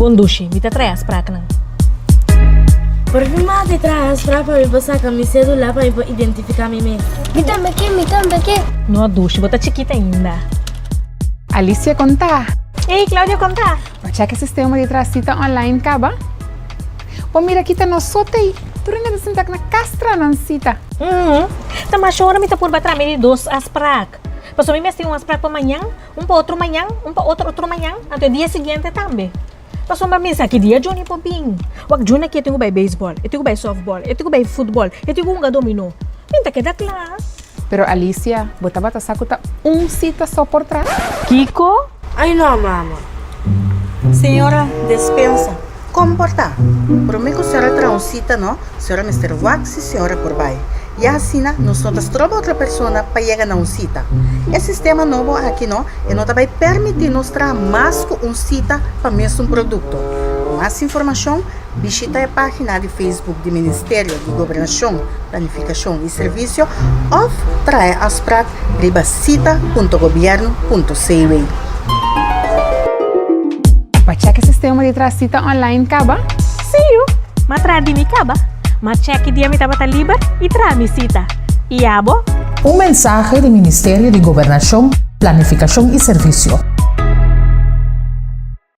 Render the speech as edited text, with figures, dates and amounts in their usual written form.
Bon dushi, mi ta trae afspraaknan. Por fin mi a haci traha afspraak pa mi por saca mi cedula pa mi por identifica mi mes. Mi tambe ke, mi tambe ke. No dushi, bo ta chikita ainda. Alicia kon ta? Ey Claudia kon ta? Bo check e sistema di traha cita online caba? Bo mira kita nos so t'ey, tur hende ta sinta na cas traha nan cita. Uhmm, ta masha ora mi ta purba traha mi di dos afspraak. Pasobra mi mester un afspraak pa mañan, un pa otro mañan, un pa otro otro mañan, anto e dia siguiente tambe. Pasobra mi sa ki dia Johnny por bin. Wak Johnny aki e tin ku bai beisbòl, e tin ku bai sòftbòl, e tin ku bai futbòl, e tin ku hunga dominó. Mi ta keda kla. Pero Alicia, bo tabata sa ku ta un sita so por traha? Kiko? Ay no, mama. Señora despensa, kon por ta? Promé ku señora traha un sita no, señora mester wak si señora por bai. Ya asina nos no ta stroba otro persona pa yega na un sita. E sistema nobo aki no, e no ta bai permití nos traha mas ku un sita pa mesun produkto. Pa mas informashon, bishita e página di Facebook di Ministerio di Gobernashon, Planifikashon i Servisio òf traha e afsprak riba sita punto gobierno punto cw. Bo a chèk e sistema di traha sita online kaba? Sí, yu. M'a traha di mi kaba. M'a chèk ki dia mi tabata liber i traha mi sita. I abo? Un mensahe di Ministerio di Gobernashon, Planifikashon i Servisio.